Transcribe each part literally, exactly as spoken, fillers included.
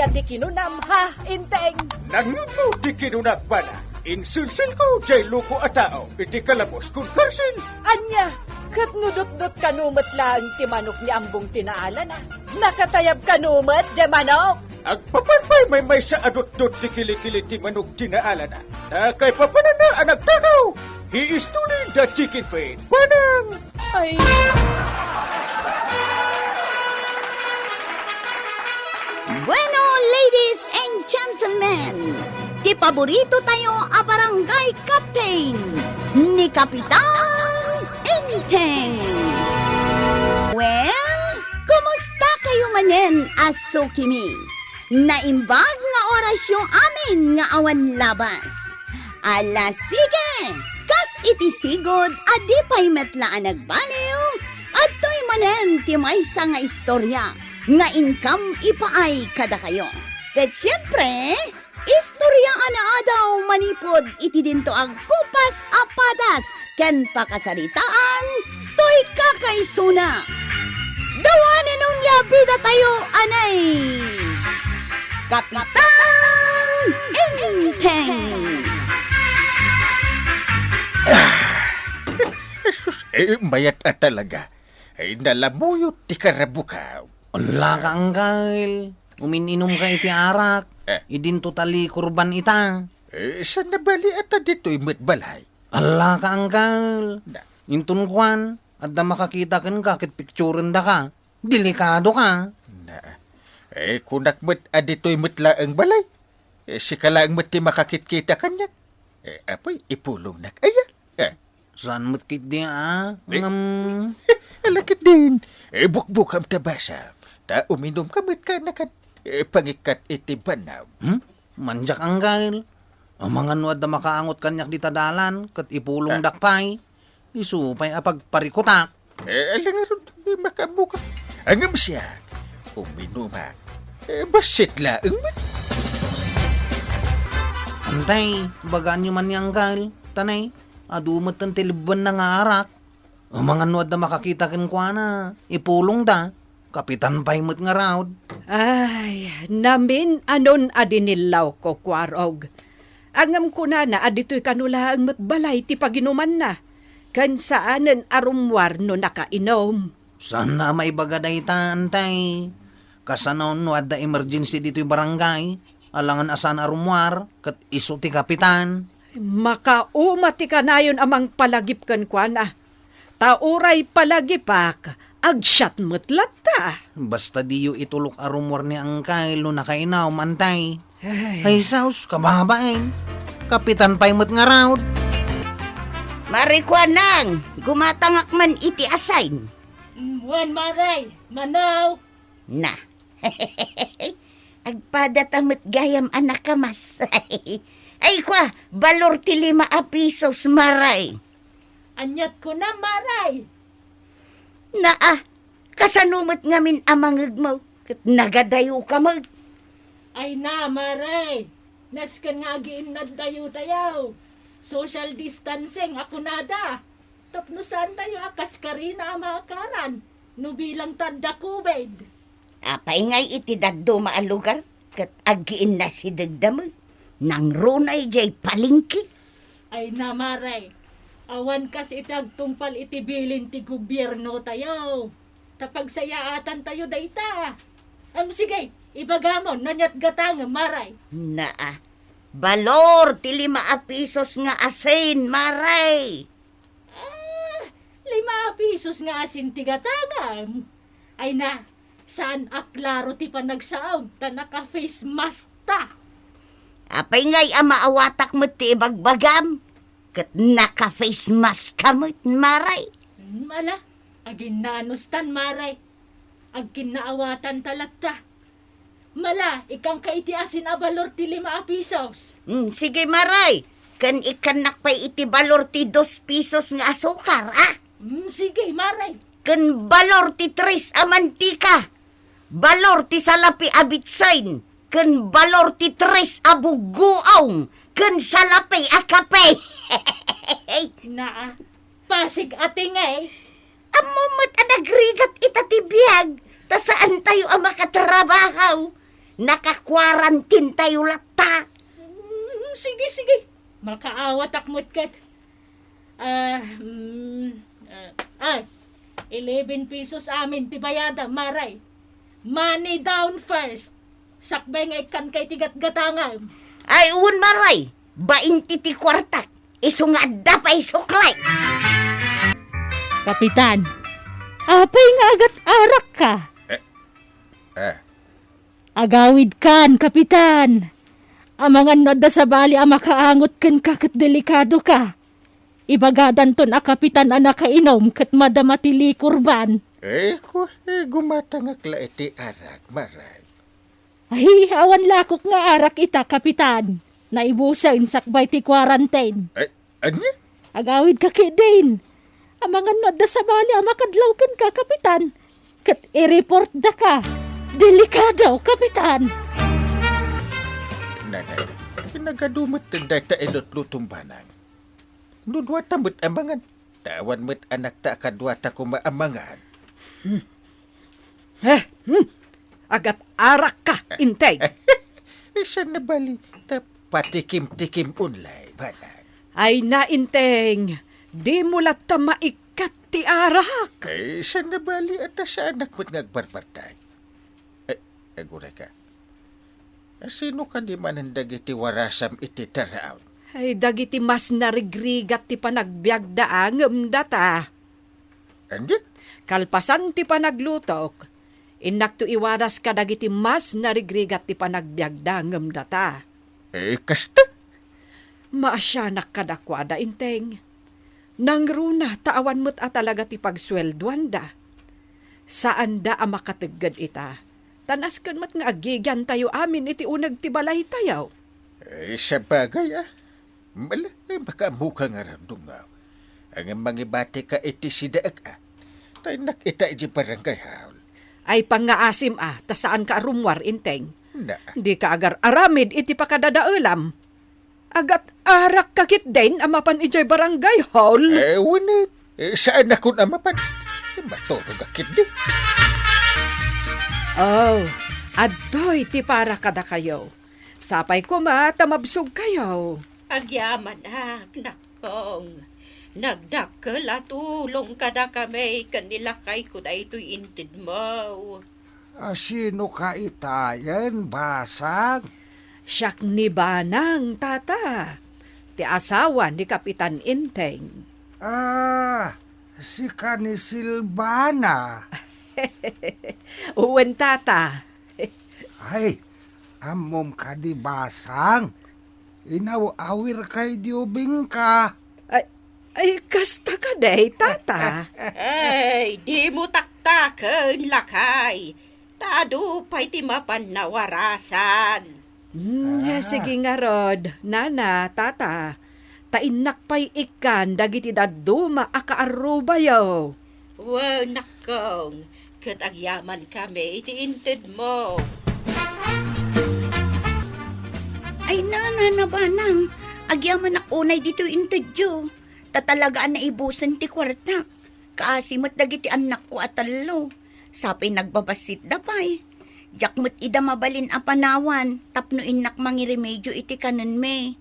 Ti kinunam, ha, Enteng? Nangngegmo ti kinunak, bana. Inselselko diay loko a tao iti kalabos ken karsil. Ania, ket no dutdot kano met laeng ti manok ni Ambong ti naalana? Nakatayab kano met diay manok? Agpapan pay maymaysa a dutdot ti kilikili ti manok ti naalana. Ta kaipapananna a nagtakaw, he is truly the chicken feed. Banang! Ay. Bueno, ladies and gentlemen, ti paborito tayo a barangay captain, ni Kapitan Enteng. Well, kumusta kayo manen a sukimi? Naimbag nga orasyo amin nga awan labas. Ala, sige! Kas iti sigud a di pay met la a nagbaliw, adtoy manen ti maysa nga istorya nga inkam ipaay kadakayo. Ket siempre, istorya a naadaw manipud iti dinto a kupas a padas ken pakasaritaan toy kakaisuna. Dawanen unay a bidatayo, anay! Kapitan Enteng! Jesus, eh, mayat a talaga. Ay, nalamuyot ti karabukaw. Ala ka, Angkel. Umin-inom ka iti arak. Eh. Idinto ta likurban ita. Eh, saan na bali a ta ditoy met balay? Ala ka, Angkel. Na. Inton kuan, adda makakita kenka ket picturendaka. Delikado ka. Na. Eh, kunak met a ditoy met laeng balay. Eh, sika laeng met ti makakitkita kaniak. Eh, apoy, ipulongnak aya? Eh. Saan met ketdi a? Eh. Ngem. Ala ketdin. Eh, bukbukam ta basa. Ta uminum ka met kanakan. Eh, pangikkat iti bannaw. Hmm? Mandiak, Angkel. Amangan no adda makaangot kaniak dita dalan, ket ipulongdak pay. Isu pay a pagparikutak. Eh, ala ngarud, eh, makaammoka. Ngem siak, uminumak. Eh, bassit laeng met. Antay, bagaanyo man ni Angkel, tanay, adu metten ti lebbenna nga arak. Amangan no adda makakita kenkuana, ipulongda. Kapitan pay met ngarud. Ay, namin-anon a dinillawko, Kuarog. Ngem kunana a ditoy kano laeng met balay ti paginumanna, ken saanen a rummuar no nakainum. Saanna a maibaga dayta, Antay. Kasano no adda emergency ditoy barangay, alangan a saan a rummuar, ket isu ti kapitan? Makauma ti kanayon a mangpalagip kenkuana. Ta uray palagipak, agsiat met latta. Basta diyo itulok a rummuar ni Angkel no nakainum, Antay. Ay. Ay, sus, kababain. Kapitan pay met ngarud. Mare Kuanang, gumatangak man iti asin. Mm, wen, Mare, manaw. Na. Agpadata met gayam a nakamas. Ay, kua, balor ti lima a pisos, Mare. Aniat kunam, Mare? Naa, kasano met ngamin a mangegmo? Ket nagadayo ka met. Ay na, Mare. Nasken nga agiinnadtayo tayo. Social distancing a kunada. Tapno saantayo a kaskarina a maakaran no bilang ta adda COVID. Apay ngay iti dadduma a lugar ket agiinnasidegda met? Nangruna idiay palengke. Ay na, Mare, awan kas iti agtungpal iti bilin ti gobiernotayo. Ta pagsayaatan tayo dayta. Am, sige, ibagamo, naniat gatangem, Mare. Naa, balor ti lima a pisos nga asin, Mare. Ah, lima a pisos nga asin ti gatangam. Ay na, saan a klaro ti panagsaom ta naka-face mask ta. Apay ngay a maawatak met ti ibagbagam? Ket naka-face mask ka met, Mare. Hmm, ala, aginnanostan, Mare. Agkinnaawatan ta latta. Mala, ikkanka iti asin a balor ti lima a pisos. Mm, sige, Mare. Ken ikkannak pay iti balor ti dos pisos nga asukar, a? Mm, sige, Mare. Ken balor ti tres a mantika. Balor ti salapi a bitsin. Ken balor ti tres a buggoong. Ken salapi a kape. Naa, pasig a tingay. Ammo met a nagrigat ita ti biag, ta saantayo a makatrabaho. Naka-quarantine tayo latta. Mm, sige, sige. Makaawatak met ket. Ah, mm, ah, ah, eleven pesos amin ti bayada, Maray. Money down first. Sakbay nga ikkanka iti gatgatangam. Ay, wen, Maray. Bainti ti kuartak. Isu nga adda pay suklay. Kapitan, apay nga agat-arakka? Eh, eh. Agawidkan, Kapitan. Amangan no adda sabali a makaangot kenka ket delikadoka. Ibagadanton a kapitan a nakainum ket madama ti likurban. Eh, ku-, eh, gumatangak la iti arak, Maray. Ay, awan lakok nga arak ita, Kapitan. Naibusen sakbay ti quarantine. Ay, ania? Agawidka ketdin. Amangan no adda sabali a makadlaw kenka, Kapitan. Ket i-report daka. Delikado, Kapitan. Nanay, nagadu met dayta ilutlutom banang. No duata met amangan. Ta awan met anakta a kaduata koma amangan. Hmm. Eh, hmm. Agat-arakka, Inteng. Saan a bali, ta patikim-tikim unlay, banang. Ay na, Inteng, dimo latta maikkat ti arak. Eh, saan a bali, ta saanak met nga agbarbartay. Eh, aguray ka. Sino kadi manen dagiti warasam iti taraon? Ay, dagiti mas narigrigat ti panagbiagda ngem data. Andi? Kalpasan ti panaglutok, innakto iwaras kadagiti mas narigrigat ti panagbiagda ngem data. Eh, kasta? Maasianak kadakuada, Inteng. Nangruna ta awan met a talaga ti pagsueldoanda. Saanda a makategged ita. Ta nasken met nga agigiantayo amin iti uneg ti balaytayo. Eh, sabagay, a. Mala, eh, makaammoka ngarud, dungaw. Ngem mangibatika iti sidaek, a. Ta innak ita iti barangay hall. Ay pangngaasim, a, ta saanka a rummuar, Inteng. Na. Dika agar-aramid iti pakadadaelam. Agat-arakka ketdin a mapan idiay barangay hall? Eh, wen, eh, saanakon a mapan. Eh, maturogak ketdi. Oh, adtoy ti para kadakayo. Sapay koma ta mabsogkayo. Agyamanak, nakkong. Nagdakkel a tulong kadakami ken ni lakayko daytoy intedmo. A, sinoka itayen, basang? Siak ni Banang, tata. Ti asawa ni Kapitan Inteng. A, sika ni Silvana. Wen, tata. Ay, ammom kadi, basang? Inaw-awirka idi ubingka. Ay, ay, kasta kadi, tata? Ay, dimo taktaken, lakay. Ta adu pay ti mapan nawarasan. Hmm, ah, sige ngarud, nana, tata. Ta innak pay ikkan dagiti dadduma a kaarrubayo. Wen, nakkong, ket agyamankami iti intedmo. Ay, nana, Banang, agyamanak unay ditoy intedyo. Ta talaga a naibusen ti kuarta. Kaasi met dagiti annakko a tallo. Sapay nagbabassitda pay. Diak met ida mabalin a panawan tapno innak mangiremedio iti kanenmi.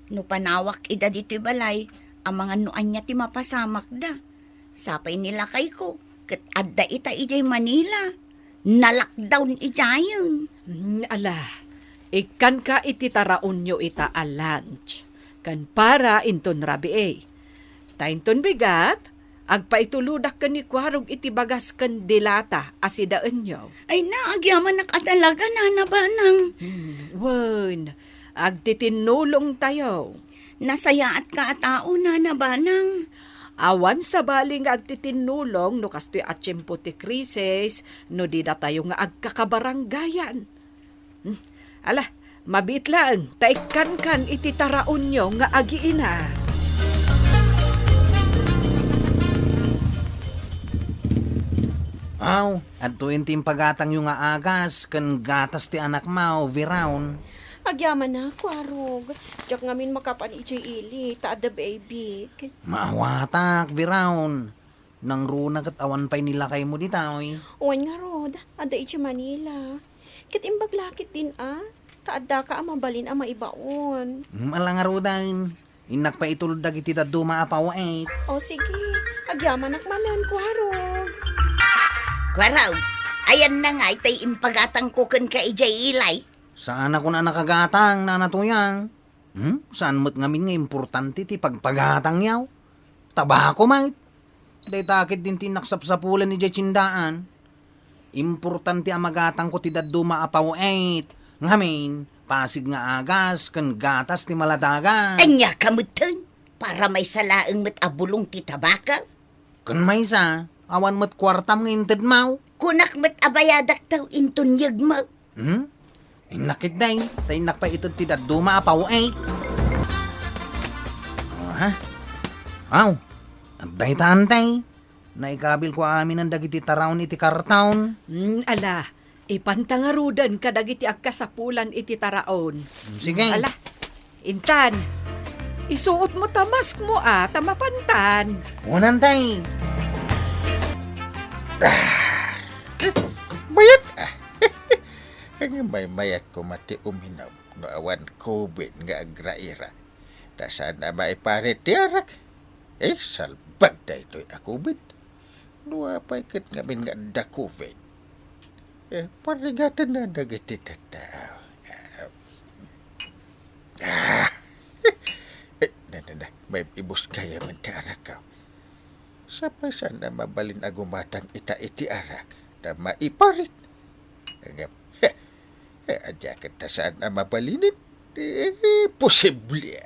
No panawak ida ditoy balay, amangan no ania ti mapasamakda. Sapay ni lakayko, ket adda ita idiay Manila. Na-lockdown idiayen. Hmm, ala, ikkanka iti taraonyo ita a lunch. Ken para inton rabii. Ta inton bigat, agpaitulodak ken ni Kuarog iti bagas ken dilata a sidaenyo. Ay na, agyamanak a talaga, nana Banang. Hmm, wen, agtitinnulongtayo. Nasayaatka a tao, nana Banang. Awan sabali nga agtitinnulong no kastoy a tiempo ti krisis, no di datayo nga agkakabarangayan. Hmm, ala, mabiit laeng, ta ikkankan iti taraonyo nga agiina. Aw, adtoyen ti impagatangyo nga agas ken gatas ti anakmo, Virawn. Agyamanak, Kuarog. Diak ngamin makapan idiay ili, ta adda baybik. Maawatak, Virawn. Nangruna ket awan pay ni lakaymo ditoy. Wen ngarud, adda idiay Manila. Ket imbag la ketdin a, ta addaka a mabalin a maibaon. Hmm, ala ngaruden. Innak pay itulod dagiti dadduma a paw-et. O sige, agyamanak manen, Kuarog. Kuarog, ayanna ngay tay impagatangko kenka idiay ili? Saanakon a nakagatang, Nana Tuyang. Hmm? Saan met ngamin nga importante ti pagpagatangyo? Tabako met. Dayta ketdin ti innak sapsapulan idiay tiendaan. Importante a magatangko ti dadduma a paw-et. Ngamin, pasig nga agas ken gatas ti maladagan. Ania ka metten? Para maysa laeng met a bulong ti tabako? Ken maysa, awan met kuartam nga intedmo. Kunak met a bayadakto inton yegmo. Hmm? Innak ketdi, ta innak pay ited ti dadduma a paw-et. Aha. Aw, adda ita, Ante. Naikabilko aminen dagiti taraon iti karton. Hmm, ala, ipanta ngaruden kadagiti agkasapulan iti taraon. Hmm, sige. Ala, intan, isuotmo ta maskmo a, ta mapantan. Wen, Ante. Ah, mayat, ah. Ngem maymayat koma ti uminom no awan COVID nga agraira. Ta saan a maiparit ti arak. Eh, salbag daytoy a COVID. No apay ket ngamin nga adda COVID, eh, parigatenna dagiti tattao. Ah! Eh, na, na, na, maib-ibus gayam ti arak. Sapay saan a mabalin a gumatang ita iti arak, ta maiparit. Ngem, eh, ania ket ta saan a mabalinen? Eh, posible.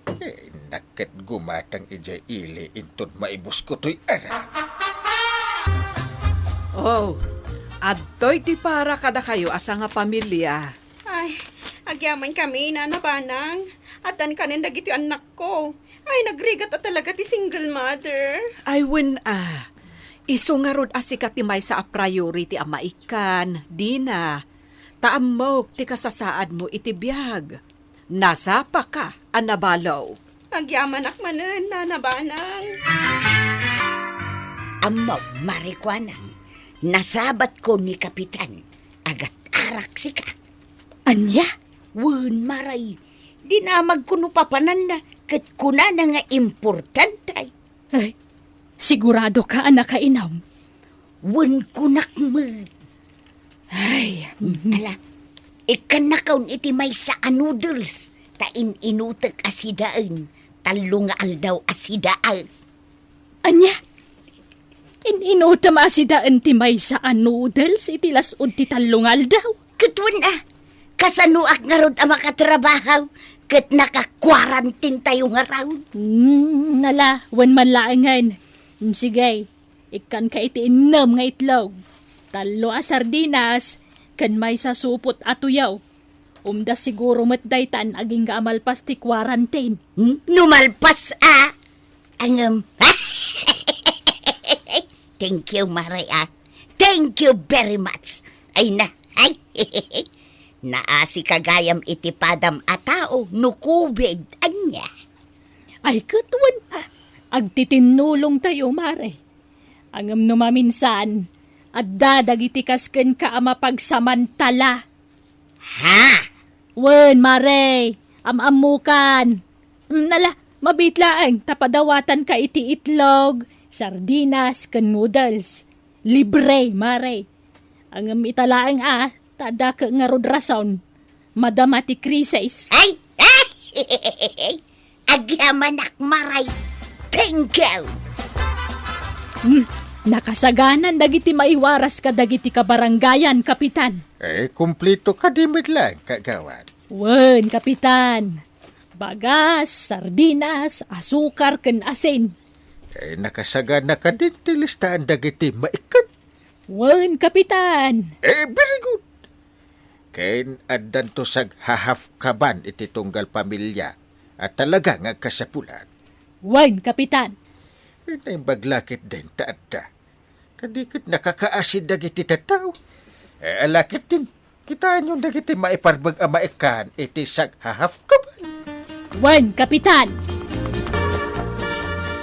Eh, innak ket gumatang idiay ili inton maibusko toy arak. Oh, adtoy ti para kadakayo a sangapamilia. Ay, agyamankami, Nana Banang. Addan kanen dagiti annakko. Ay, nagrigat a talaga ti single mother. Ay, wen a. Isu ngarud a sika ti maysa a priority a maikkan, Dina. Ta ammok ti kasasaadmo iti biag. Nasapaka a nabalo. Agyamanak manen, Nana Banang. Ammok, Mare Kuanang, nasabatko ni Kapitan. Agat-arak sika. Ania? Wen, Mare. Dinamagko no papananna, ket kunana nga importante. Ay, sigurado ka a nakainom? Wen, kunak met. Ay, mhm. Ala, ikkannakon iti maysa a noodles, ta in-inutek a sidaen, tallo nga aldaw a sidaen. Ania? In-inutem a sidaen ti maysa a noodles iti las-ud ti tallo nga aldaw? Ket wen a, kasanoak ngarud a makatrabaho ket naka-quarantine tayo ngarud? Hmm, nala, wen man laengen. Hmm, sige, ikkanka iti innem nga itlog, tallo a sardinas, ken maysa supot a tuyaw. Umda siguro met daytan agingga a malpas ti quarantine. Hmm? No malpas a? Ngem, thank you, Mare, ah. Thank you very much. Ay na, ay. Naasika gayam iti padam a tao no COVID, ania? Ay, ket wen, ah, agtitinnulong tayo, Mare. Ngem no maminsan, adda dagiti kas kenka a mapagsamantala. Ha? Wen, Mare, am-ammokan. Mm, nala, mabiit laeng ta padawatanka iti itlog, sardinas, ken noodles. Libre, Mare. Ngem ita laeng a, ta addaka ngarud rason. Madama ti krisis. Ay! Agyamanak, Mare. Thank you. Hmm, nakasaganan dagiti maiwaras kadagiti kabarangayan, Kapitan. Eh, kumplito kadi met laeng, Kagawad? Wen, Kapitan. Bagas, sardinas, asukar, ken asin. Eh, nakasagana kadin ti listaan dagiti maikkan? Wen, Kapitan. Eh, very good. Ken addanto saghahapkaban iti tunggal pamilia a talaga nga agkasapulan. Wen, Kapitan. Eh, naimbag la ketdin ta adda. Kadi ket nakakaasid dagiti tattao. Eh, ala ketdin, kitaenyo dagiti maiparbeng a maikkan iti saghahapkaban. Wen, Kapitan.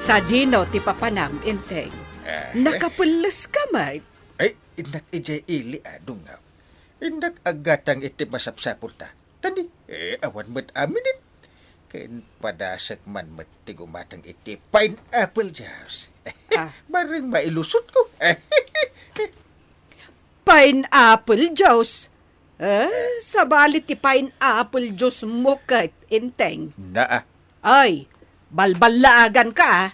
Sadino ti papanam, Enteng? Ah, eh. Nakapelles ka met? Ay, innak idiay ili, adungaw. Innak aggatang iti masapsapulta. Tani, eh, awan met aminen. Ken padasek man met ti gumatang iti pineapple juice. Ah. Bareng mailusotko. Pineapple juice? Eh, sabali ti pineapple juice mo ket, Enteng. Naa. Ay, balballaaganka, a.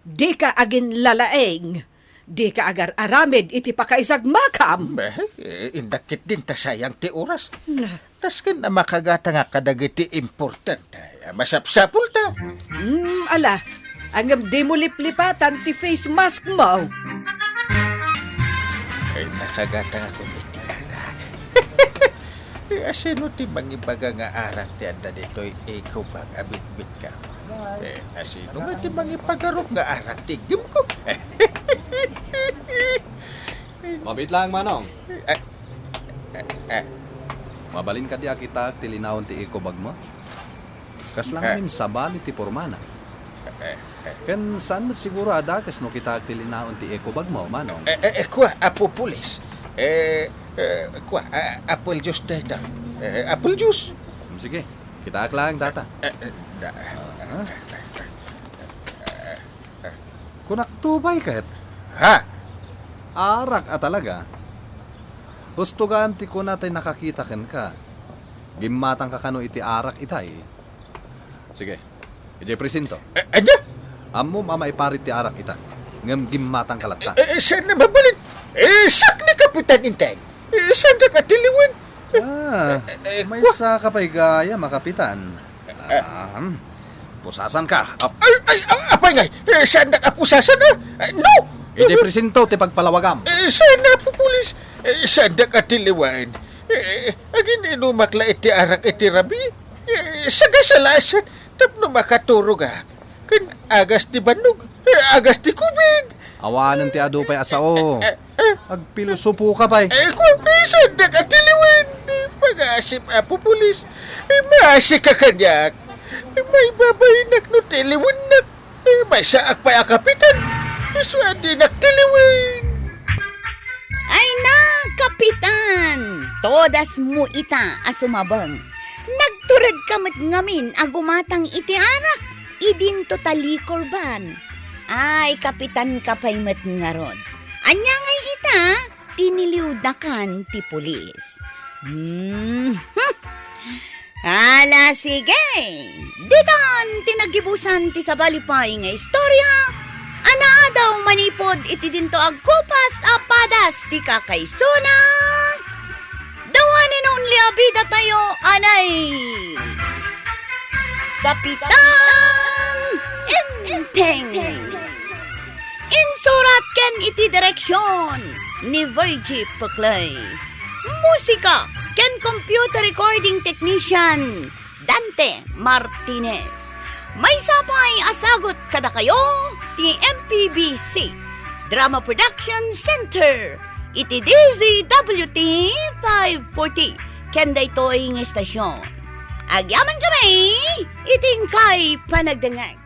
Dika aginlalaing. Dika agar-aramid iti pakaisagmakam. Eh, eh, innak ketdin ta sayang ti oras. Na. Tasken a makagatangak kadagiti importante a masapsapulta. Hmm, ala, ngem dimo liplipatan ti face mask mo. Ay, nakagatangakon iti arak. Asino ti mangibaga nga arak ti adda ditoy eco-bag a bitbitkam? Eh, asino nga ti mangipagarop nga arak ti iggimko? Mabiit laeng, Manong. Eh, eh, eh. Mabalin kadi a kitaek ti linaon ti eco-bag mo? Kasla ngamin sabali ti pormana. Eh, eh. Ken saan met siguro a dakes no kitaek ti linaon ti eco-bag mo, Manong. Eh, eh, eh, kua, Apo Pulis. Eh, eh, kua, ah, apple juice dayta. Eh, apple juice. Hmm, sige, kitaek laeng dayta. Eh, eh, da- Ah. Kunak to pay ket. Ha? Arak a talaga. Husto gayam ti kuna tay nakakita kenka. Gimmatangka kano iti arak itay? Sige. Idiay presinto. Eh, ania? Ammom a maiparit ti arak ita, ngem gimmatangka latta. Eh, eh, saan na mabalin? Eh, siak ni Kapitan Enteng. Eh, saandak a tiliwen. Ah, eh, eh, maysa ka pay gayam a kapitan. Eh. Ah, pusasanka. Ap- Ay, ay, ah, apay ngay. Eh, saandak a pusasan, ah? Eh, no! Idiay presinto ti pagpalawagam. Eh, saan na, Apo Pulis? Eh, saandak a tiliwen. Eh, agin-inumak la iti arak iti rabii. Eh, sagasalasan tapno makaturogak. Ken agas ti bannog, eh, agas ti kubit. Awanen ti adu pay a sao. Eh, eh, eh. Agpilosopo ka pay. Eh, kua, eh, saandak a tiliwen. Eh, pagasip, Apo Pulis. Eh, maasika kaniak. Eh, maibabainak no tiliwennak. Eh, maysaak pay a kapitan. Isu a dinak tiliwen. Ay na, Kapitan! Todas mo ita a sumabeng. Nagturedka met ngamin a gumatang iti arak idinto ta liquor ban. Ay, kapitanka pay met ngarud. Ania ngay ita? Tiniliwdakan ti pulis. Hmm. Ala, sige. Ditan ti naggibusan ti sabali pay nga istorya a naadaw manipud iti dinto agkupas a padas ti kakaisuna. The one and only a bidatayo, anay Kapitan Enteng. Insurat ken iti direksion ni Virgie Puclay. Musika ken computer recording technician, Dante Martinez. Maysa pay a sagut kadakayo ti M P B C Drama Production Center iti D Z W T five forty ken daytoy nga istasyon. Agyamankami iti inkay panagdengngeg.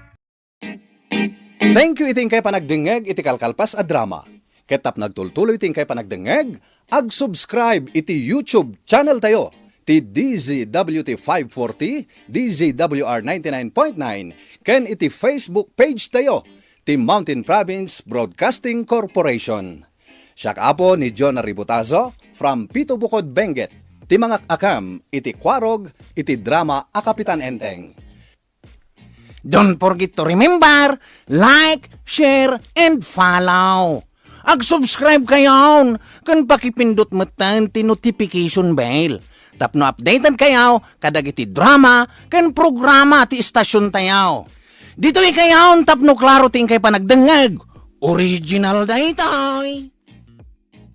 Thank you iti inkay panagdengngeg iti kalkalpas a drama. Ket tapno agtultuloy ti inkay panagdengngeg, ag-subscribe iti YouTube channel tayo, ti D Z W T five forty, D Z W R ninety-nine point nine, ken iti Facebook page tayo, ti Mountain Province Broadcasting Corporation. Siak apo ni John Ributazo from Pito Bukod, Benguet, ti mangak-akam iti kuarog iti drama a Kapitan Enteng. Don't forget to remember, like, share, and follow. Ag-subscribe kayon, ken pakipindot metten ti notification bell. Tapno updated kayo kadagiti drama ken programa ti istasyon tayo. Ditoy kayon tapno klaro ti inkay panagdengngeg. Original dayta.